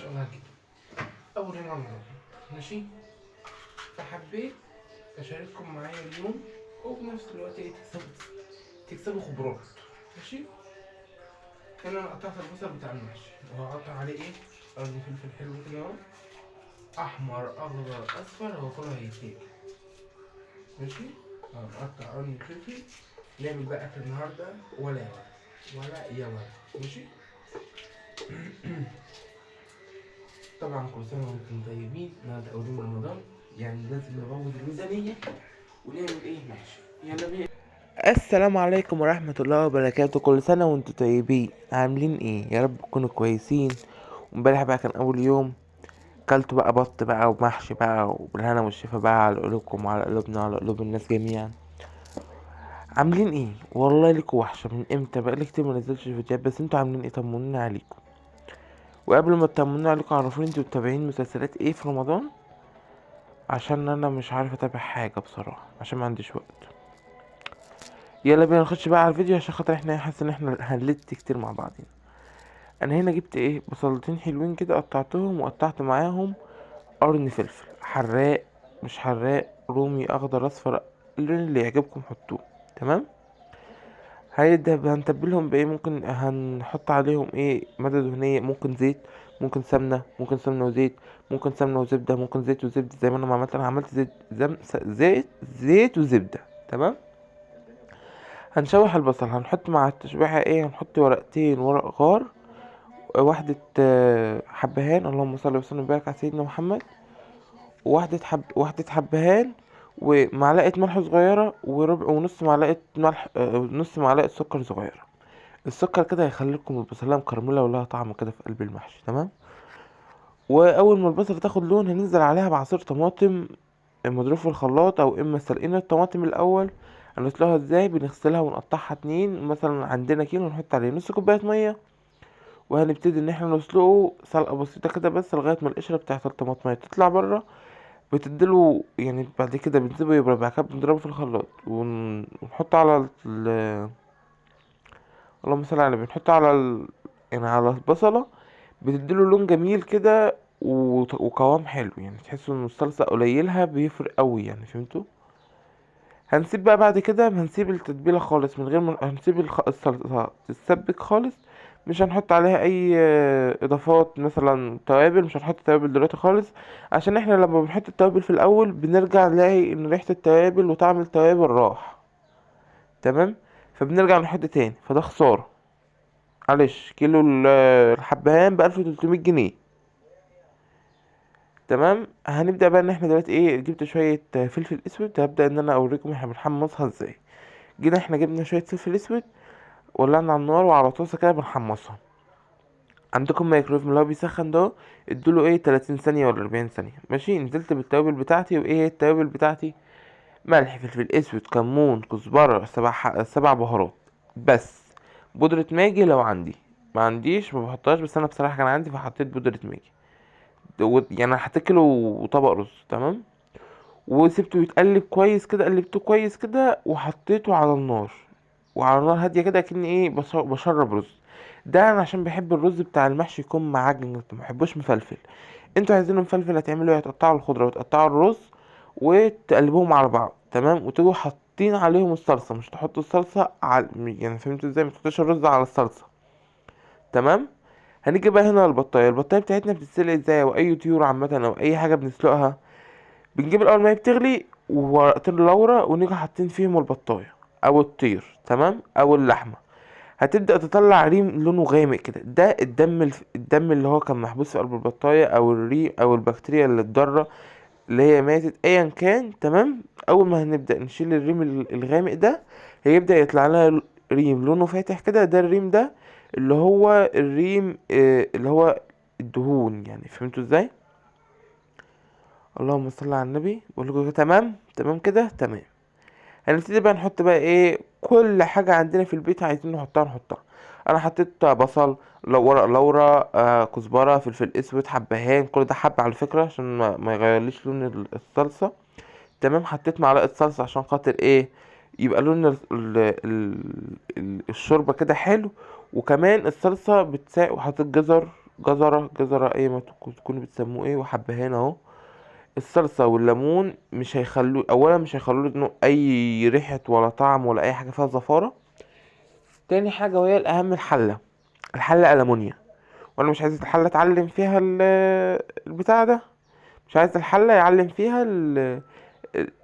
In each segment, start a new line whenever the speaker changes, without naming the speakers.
شاء الله هتجيبه اول يوم رمضان. ماشي، فحبيت اشارككم معايا اليوم، وفي نفس الوقت ايه تكسبوا خبرات. ماشي، هنا انا قطعت البصل بتاع المحشي وهقطع عليه ايه قرن فلفل حلو كده اهو، احمر اخضر اصفر، هو كله هيتاكل. ماشي، هنقطع قرن فلفل، نعمل بقى اكل النهارده ولا يا ولا ولا يا ولا. ماشي. طبعا كل سنة وانتم طيبين، النهارده اول يوم رمضان، يعني لازم نبوظ الميزانية ونعمل ايه محشي. يلا بينا.
السلام عليكم ورحمة الله وبركاته. كل سنة وانتم طيبين، عاملين ايه؟ يا رب تكونوا كويسين. وامبارح بقى كان اول يوم، كلتوا بقى بط بقى ومحشي بقى وبالهنا والشفا بقى على قلوبكم وعلى قلوبنا وعلى قلوب الناس جميعا. عاملين ايه؟ والله لكم وحشة من امتى، بقالي كتير ما نزلتش فيديوهات، بس انتوا عاملين ايه؟ طمنوني عليكم. وقبل ما تطمنوني عليكم عرفوني انتوا متابعين مسلسلات ايه في رمضان، عشان انا مش عارف اتابع حاجة بصراحة عشان ما عنديش وقت. يلا بينا نخش بقى على الفيديو عشان خاطر احنا حاسس ان احنا هنلت كتير مع بعضين. انا هنا جبت ايه بصلتين حلوين كده قطعتهم، وقطعت معاهم قرن فلفل حراق مش حراق، رومي اخضر اصفر، اللون اللي يعجبكم حطوه. تمام، هنتبلهم بايه؟ ممكن هنحط عليهم ايه مادة دهنية، ممكن زيت، ممكن سمنة، ممكن سمنة وزيت، ممكن سمنة وزبدة، ممكن زيت وزبدة. زي ما انا ما عملت، انا عملت زيت زم زيت زيت وزبدة. تمام، هنشوح البصل، هنحط مع التشويحة ايه؟ هنحط ورقتين ورق غار، واحدة حبهان، اللهم صل وسلم وبارك على سيدنا محمد، واحدة حبهان، ومعلقة ملح صغيرة، وربع ونص معلقة ملح، نص معلقة سكر صغيرة. السكر كده هيخلي لكم البصلة مكرملة ولها طعم كده في قلب المحشي. تمام، واول ما البصلة تاخد لون هننزل عليها بعصير طماطم مضروب في الخلاط، او اما سلقين الطماطم الاول. هنسلقها ازاي؟ بنغسلها ونقطعها 2، مثلا عندنا كيلو نحط عليه نص كوباية مية، وهنبتدي ان احنا نسلقه سلقة بسيطة كده بس لغاية ما القشرة بتاعة الطماطم تطلع بره، بتديله يعني. بعد كده بنسيبه يبرد، بعد كده بنضربه في الخلاط ونحطه على اللهم صل على النبي، بنحطه على يعني على البصلة، بتديله لون جميل كده وقوام حلو، يعني تحسوا ان الصلصة قليلها بيفرق قوي، يعني فهمتوا؟ هنسيب بقى بعد كده، هنسيب التتبيلة خالص من غير ما هنسيب الصلصة تتسبك خالص، مش هنحط عليها اي اضافات مثلا توابل، مش هنحط توابل دلوقتي خالص، عشان احنا لما بنحط التوابل في الاول بنرجع نلاقي ان ريحة التوابل وطعم التوابل راح. تمام، فبنرجع نحط تاني، فده خسارة. معلش، كيلو الحبهان ب1300 جنيه. تمام، هنبدأ بقى ان احنا دلوقتي ايه، جبت شوية فلفل اسود، هبدأ ان انا اوريكم احنا بنحمصها ازاي. جينا احنا جبنا شوية فلفل اسود، ولعنا على النار وعلى طاسة كده بنحمصها. عندكم مايكرويف اللي هو بيسخن ده، ادوله ايه 30 ثانية ولا 40 ثانية. ماشي، نزلت بالتوابل بتاعتي. وايه هي التوابل بتاعتي؟ ملح، فلفل اسود، كمون، كزبرة، 7 بهارات بس، بودرة ماجي لو عندي، ما عنديش ما بحطهاش، بس انا بصراحة كان عندي فحطيت بودرة ماجي. يعني حطيت كيلو وطبق رز. تمام، وسبته يتقلب كويس كده، قلبته كويس كده وحطيته على النار، وعلى نار هادية كده كأني ايه بشرب رز. ده انا عشان بحب الرز بتاع المحشي يكون معجن، ما بحبوش مفلفل. انتوا عايزينه مفلفل هتعملوا ايه؟ هتقطعوا الخضرة وتقطعوا الرز وتقلبوهم على بعض. تمام، وتيجوا حاطين عليهم الصلصه، مش تحطوا الصلصه على، يعني فهمتوا ازاي؟ ما تحطوش الرز على الصلصه. تمام، هنيجي بقى هنا للبطايه. البطايه بتاعتنا بتتسلق ازاي؟ او اي طيور عامة او اي حاجة بنسلقها، بنجيب الاول ما هي بتغلي وورقتين لورا، ونيجي حاطين فيهم البطايه او الطير. تمام، او اللحمة. هتبدأ تطلع ريم لونه غامق كده، ده الدم اللي هو كان محبوس في قلب البطاية، او الريم او البكتيريا اللي اتضرة اللي هي ماتت ايا كان. تمام، اول ما هنبدأ نشيل الريم الغامق ده، هيبدأ يطلع لنا ريم لونه فاتح كده، ده الريم ده اللي هو الريم، اللي هو الدهون، يعني فهمتوا ازاي؟ اللهم صل على النبي. بقول لكم تمام، تمام كده، تمام. هنبتدي بقى نحط بقى ايه كل حاجة عندنا في البيت عايزين نحطها نحطها. انا حطيت بصل، ورق لورا، كزبرة، فلفل اسود، حبهان، كل ده حب على فكرة عشان ما يغيرليش لون الصلصة. تمام، حطيت معلقة صلصة عشان خاطر ايه يبقى لون الشوربة كده حلو، وكمان الصلصة بتساق. وحطيت جزر جزرة جزرة اي ما تكونوا بتسموه ايه، وحبهان اهو. الصلصة والليمون مش هيخلوه، اولا مش هيخلوه له اي ريحة ولا طعم ولا اي حاجة فيها زفارة. تاني حاجة وهي الاهم، الحلة، الحلة ألمونيا، وانا مش عايز الحلة اتعلم فيها البتاع ده، مش عايز الحلة يعلم فيها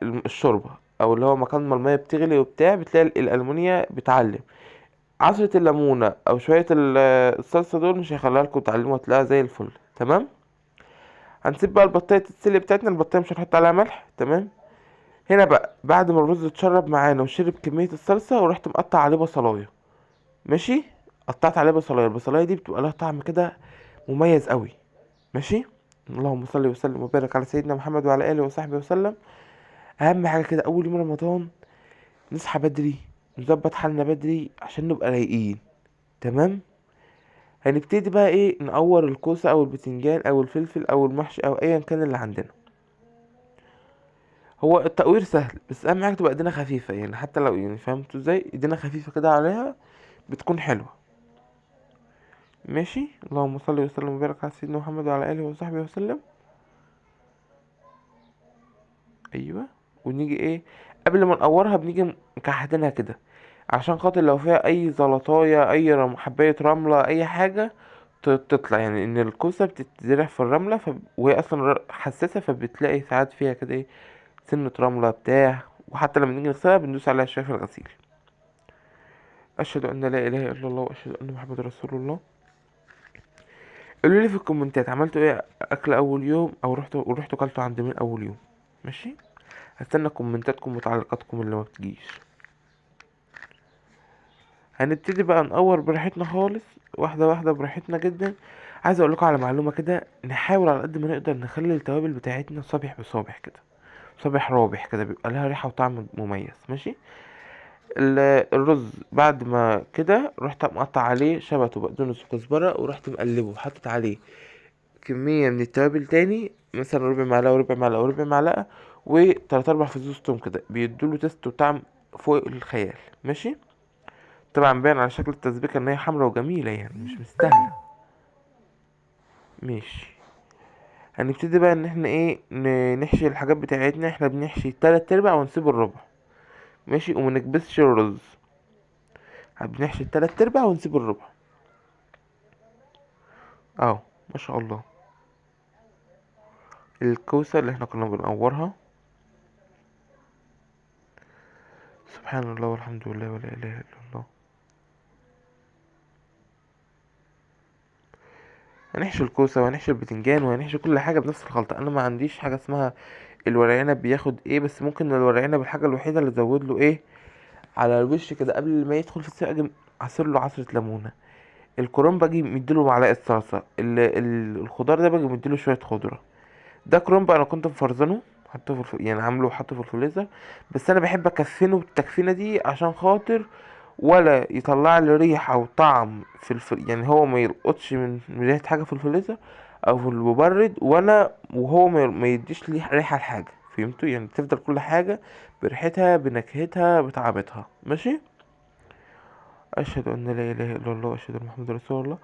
الشوربة، او اللي هو مكان ما المية بتغلي وبتاع، بتلاقي الألمونيا بتعلم. عصرة الليمونة او شوية الصلصة دول مش هيخليها لكم تعلموا، هتلاقيها زي الفل. تمام. هنسيب بقى البطاية تتسلق بتاعتنا، البطاية مش هنحط عليها ملح. تمام. هنا بقى بعد ما الرز اتشرب معانا وشرب كمية الصلصة، ورحت مقطع عليه بصلاية. ماشي، قطعت عليه بصلاية، البصلاية دي بتبقى لها طعم كده مميز قوي. ماشي، اللهم صل وسلم وبارك على سيدنا محمد وعلى آله وصحبه وسلم. أهم حاجة كده أول يوم رمضان نصحى بدري، نظبط حالنا بدري عشان نبقى رايقين. تمام. هنبتدي بقى ايه، نقور الكوسة او البتنجان او الفلفل او المحشي او ايا كان اللي عندنا. هو التقوير سهل، بس اهم حاجة تبقى ايدينا خفيفة، يعني حتى لو فهمتوا ازاي، ايدينا خفيفة كده عليها بتكون حلوة. ماشي، اللهم صل وسلم وبارك على سيدنا محمد وعلى اله وصحبه وسلم. ايوه، ونيجي ايه قبل ما نقورها بنيجي مكحتينها كده عشان خاطر لو فيها اي زلطايه، اي حبايه رملة، اي حاجة تطلع، يعني ان الكوسه بتتزرع في الرملة، وهي اصلا حساسة، فبتلاقي ساعات فيها كده ايه سنة رملة بتاع، وحتى لما نيجي نغسلها بندوس عليها شوية في الغسيل. اشهد ان لا اله الا الله واشهد ان محمد رسول الله. قولوا لي في الكومنتات عملتوا ايه اكل اول يوم، او رحتوا كلتوا عند مين اول يوم. ماشي، هستنى كومنتاتكم وتعليقاتكم اللي ما بتجيش. هنبتدي بقى نقور براحتنا خالص، واحدة واحدة براحتنا جدا. عايز اقول لكم على معلومة كده، نحاول على قد ما نقدر نخلي التوابل بتاعتنا صبح بصابح كده، صبح رابح كده، بيبقى لها ريحه وطعم مميز. ماشي، الرز بعد ما كده رحت مقطع عليه شبت وبقدونس وكزبره، ورحت مقلبه وحطيت عليه كمية من التوابل تاني، مثلا ربع معلقه وربع معلقه وربع معلقه وتلات اربع فصوص توم كده، بيدوله تيست وطعم فوق الخيال. ماشي، طبعا باين على شكل التسبيكه ان هي حمرا وجميلة، يعني مش مستاهلة. ماشي، هنبتدي بقى ان احنا ايه نحشي الحاجات بتاعتنا. احنا بنحشي تلات ارباع ونسيب الربع. ماشي، وما نكبسش الرز، بنحشي التلات ارباع ونسيب الربع اهو. ما شاء الله، الكوسه اللي احنا كنا بنقورها، سبحان الله والحمد لله ولا اله الا الله. هنحشي الكوسه وهنحشي البتنجان وهنحشي كل حاجة بنفس الخلطة. انا ما عنديش حاجة اسمها الورق عنب بياخد ايه، بس ممكن الورق عنب الحاجة الوحيدة اللي ازود له ايه على الوش كده قبل ما يدخل في السوا، اجي عصير له عصره ليمونه. الكرنب باجي مديله معلقه صلصه، الخضار ده باجي مديله شوية خضرة. ده كرنب انا كنت مفرزنه، حطه في يعني عامله وحطه في الفريزر، بس انا بحب اكفنه بالتكفينه دي عشان خاطر ولا يطلع لي ريحه وطعم في يعني هو ما يلقطش من ريحه حاجة في الفريزر او في المبرد، وهو ما يديش لي ريحه لحاجة. فهمتوا؟ يعني تفضل كل حاجة بريحتها بنكهتها بطعمتها. ماشي، اشهد ان لا اله الا الله واشهد ان محمد رسول الله.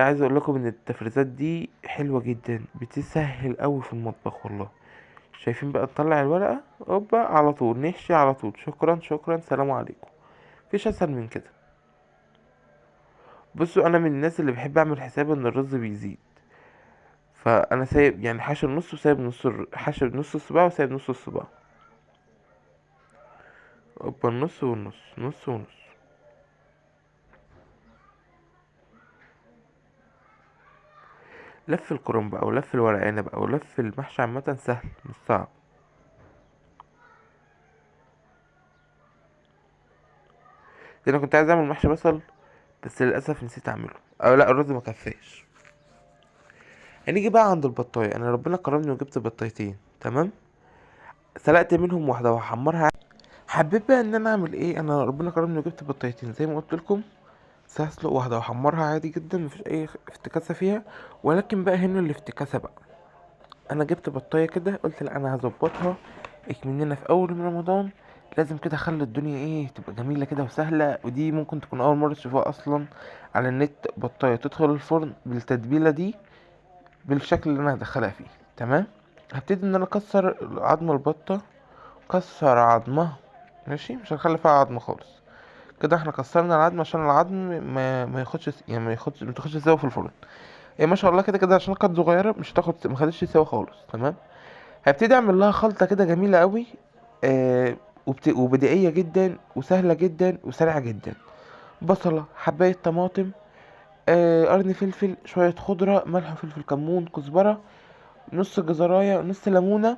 عايز اقول لكم ان التفريزات دي حلوة جدا، بتسهل قوي في المطبخ والله. شايفين بقى، نطلع الورقة اوبا على طول، نحشي على طول، شكرا شكرا، سلام عليكم، مفيش اسهل من كده. بصوا، انا من الناس اللي بحب اعمل حساب ان الرز بيزيد، فانا سايب يعني حاشي النص وسايب نص حاشي نص الصباع وسايب نص الصباع، اوبا النص والنص، نص ونص. لف الكرنب او لف الورق عنب او لف المحشي عامة سهل مش صعب. انا كنت عايز اعمل محشي بصل بس للاسف نسيت اعمله، او لا الرز ما كفاش. هنيجي بقى عند البطايه. انا ربنا كرمني وجبت بطايتين، تمام، سلقت منهم واحدة وهحمرها. حبيت بقى ان انا اعمل ايه، انا ربنا كرمني وجبت بطايتين زي ما قلت لكم، هسلق واحدة واحمرها عادي جدا مفيش اي افتكاسه فيها. ولكن بقى هنا الافتكاسه بقى، انا جبت بطايه كده قلت لا انا هظبطها اكمننا في اول من رمضان لازم كده اخلي الدنيا ايه تبقى جميلة كده وسهلة. ودي ممكن تكون اول مرة تشوفوها اصلا على النت، بطايه تدخل الفرن بالتتبيله دي بالشكل اللي انا هدخلها فيه. تمام. هبتدي ان انا اكسر عظم البطة، كسر عظمها، ماشي، مش هنخلي فيها عظم خالص كده. احنا كسرنا العظم عشان العظم ما ياخدش، يعني ما ياخدش، ما تاخدش سوا في الفرن. ايه ما شاء الله كده كده عشان كانت صغيرة مش هتاخد، ما خدتش سوا خالص. تمام. هبتدي اعمل لها خلطه كده جميلة قوي، وبدائيه جدا وسهلة جدا وسريعة جدا. بصله، حبايه طماطم، قرن فلفل، شوية خضرة، ملح وفلفل، كمون، كزبره، نص جزرايه، نص ليمونه،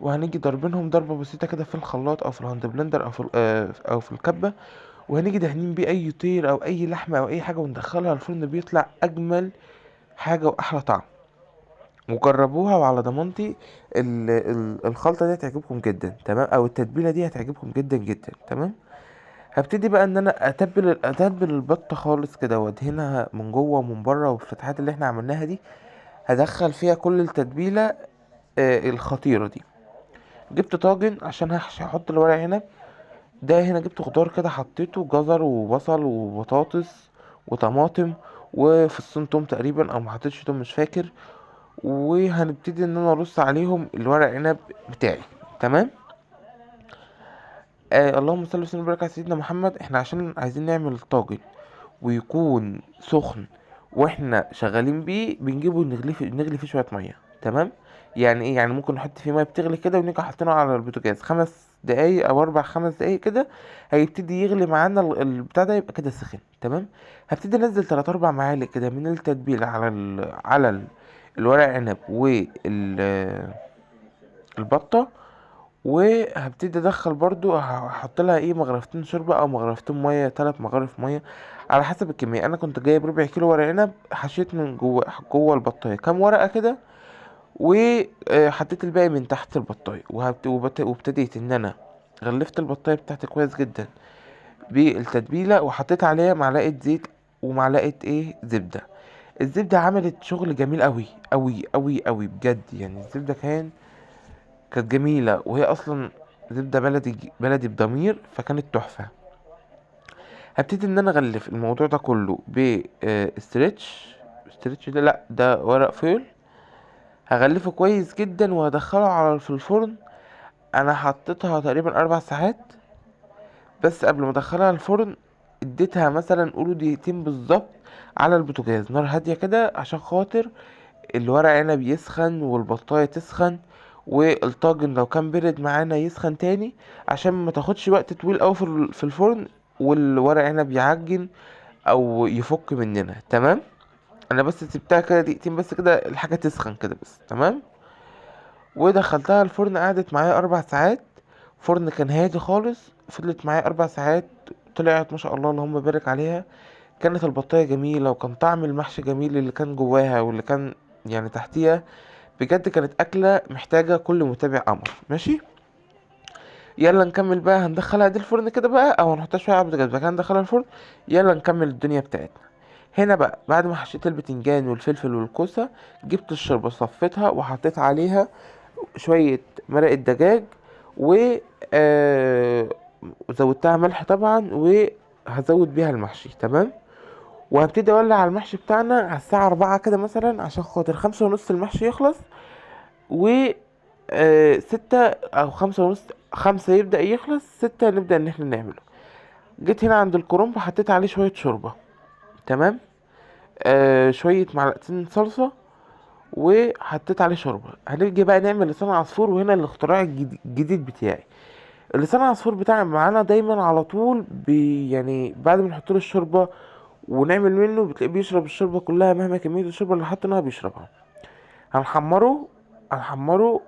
وهنيجي ضاربينهم ضربه بسيطة كده في الخلاط او في ال hand blender او في او في الكبه، وهنيجي دهنين بيه اي طير او اي لحمه او اي حاجة وندخلها الفرن، بيطلع اجمل حاجة واحلى طعم. وجربوها وعلى ضمانتي الخلطة دي هتعجبكم جدا. تمام، او التتبيله دي هتعجبكم جدا جدا. تمام. هبتدي بقى ان انا اتبل البطة خالص كده وادهنها من جوه ومن بره، والفتحات اللي احنا عملناها دي هدخل فيها كل التتبيله، الخطيرة دي. جبت طاجن عشان هحط الورق عنب ده، هنا جبت خضار كده حطيته، جزر وبصل وبطاطس وطماطم وفصين توم تقريبا، او ما حطيتش توم مش فاكر. وهنبتدي ان انا ارص عليهم الورق عنب بتاعي. تمام. اللهم صل وسلم وبارك على سيدنا محمد. احنا عشان عايزين نعمل طاجن ويكون سخن واحنا شغالين بيه، بنجيبه نغلي فيه شوية مية. تمام. يعني ايه؟ يعني ممكن نحط فيه مية بتغلي كده ونيجي حاطينه على البوتاجاز 5 دقايق او 4-5 دقايق كده، هيبتدي يغلي معانا البتاع ده، يبقى كده سخن. تمام. هبتدي انزل 3-4 معالق كده من التتبيله على الورق عنب البطة، وهبتدي ادخل برضو، هحط لها ايه، مغرفتين شوربة او مغرفتين مية، 3 مغارف مية على حسب الكمية. انا كنت جايب ربع كيلو ورق عنب، حشيت من جوه البطايه كام ورقة كده، وحطيت الباقي من تحت البطايه، وابتديت ان انا غلفت البطايه بتاعتي كويس جدا بالتتبيله، وحطيت عليها معلقه زيت ومعلقة ايه زبدة. الزبدة عملت شغل جميل قوي قوي قوي قوي بجد، يعني الزبدة كانت جميلة، وهي اصلا زبدة بلدي بضمير، فكانت تحفة. هبتدي ان انا اغلف الموضوع ده كله ب، stretch، stretch ده لا ده ورق foil، هغلفه كويس جدا وهدخله في الفرن. انا حطيتها تقريبا 4 ساعات بس. قبل ما ادخلها الفرن اديتها مثلا قولوا دقيقتين بالظبط على البوتاجاز، نار هادية كده، عشان خاطر الورق عنب يسخن والبطايه تسخن، والطاجن لو كان برد معانا يسخن تاني، عشان ما تاخدش وقت طويل قوي في الفرن والورق عنب يعجن او يفك مننا. تمام. انا بس سبتها كده دقيقتين بس كده الحاجة تسخن كده بس. تمام. ودخلتها الفرن، قعدت معايا 4 ساعات. فرن كان هادي خالص، فضلت معايا 4 ساعات، طلعت ما شاء الله اللهم بارك عليها. كانت البطايه جميلة، وكان طعم المحشي جميل اللي كان جواها واللي كان تحتيها. بجد كانت اكله محتاجه كل متابع قمر. ماشي، يلا نكمل بقى. هندخلها دي الفرن كده بقى، او هنحطها شوية على البوتاجاز بقى، هندخلها الفرن. يلا نكمل الدنيا بتاعتنا. هنا بقى بعد ما حشيت البتنجان والفلفل والكوسه، جبت الشوربة صفيتها وحطيت عليها شوية مرق الدجاج، و زودتها ملح طبعا، وهزود بيها المحشي. تمام. وهبتدي اولع على المحشي بتاعنا على الساعة 4 كده مثلا، عشان خاطر خمسة ونص المحشي يخلص، و، ستة او خمسة ونص، 5 يبدأ يخلص، 6 نبدأ ان احنا نعمله. جيت هنا عند الكرنب حطيت عليه شوية شوربة. تمام. شوية معلقتين صلصة وحطيت عليه شوربة. هنيجي بقى نعمل لسان عصفور، وهنا الاختراع الجديد بتاعي. لسان عصفور بتاعنا معانا دايما على طول، بعد ما نحط له الشوربة ونعمل منه بتلاقيه بيشرب الشوربة كلها، مهما كمية الشوربة اللي حطيناها بيشربها. هنحمره،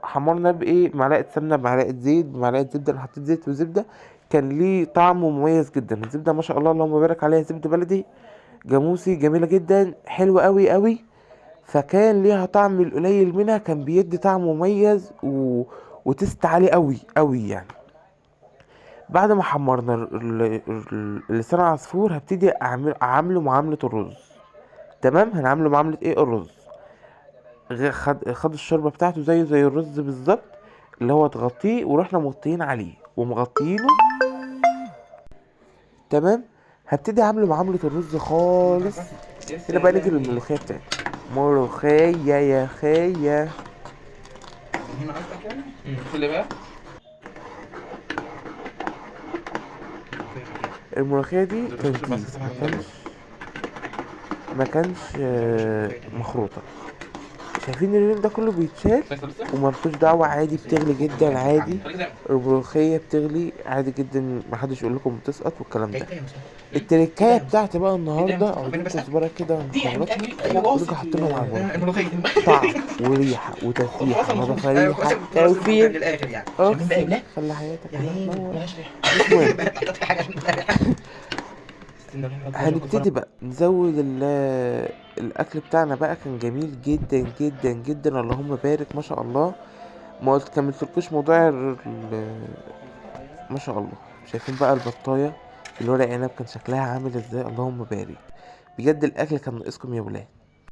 حمرنا بإيه؟ معلقة سمنة، بمعلقة زيت، بمعلقة زبدة. أنا حطيت زيت وزبدة، كان ليه طعم مميز جدا. الزبدة ما شاء الله اللهم بارك عليها، زبدة بلدي جاموسي جميلة جدا، حلوة قوي قوي، فكان ليها طعم القليل منها كان بيدي طعم مميز وتست عالي قوي قوي. بعد ما حمرنا لسان عصفور، هبتدي اعمله معاملة الرز. تمام. هنعمله معاملة ايه؟ الرز. خد الشوربة بتاعته زيه زي الرز بالظبط، اللي هو تغطيه، ورحنا مغطيين عليه. ومغطينه. تمام. هبتدي اعمله معاملة الرز خالص. هنا بقى نيجي للملوخية بتاعتي. ملوخية يا خية.
هنا قصدك يعني؟ كل بقى
الملوخية دي كان كيس، ما كانش مخروطة. شايفين الريم ده كله بيتشال ومالكوش دعوة، عادي بتغلي جدا عادي. الملوخية بتغلي عادي جدا، محدش يقول لكم بتسقط والكلام ده. التركاية بتاعتي بقى النهاردة عودين كزبرة كده ونخرطها ونرجع حاطينهم على الملوخية. طعم وريحة وتسيحة نضافة، ريحة توفير. اقسم خلي حياتك كلها تنور. مش مهم. هنبتدي بقى نزود الاكل بتاعنا بقى. كان جميل جدا جدا جدا، اللهم بارك ما شاء الله. ما قلت كملتلكوش موضوع ما شاء الله. شايفين بقى البطايه بالورق عنب كان شكلها عامل ازاي، اللهم بارك. بجد الاكل كان ناقصكم يا ولاد.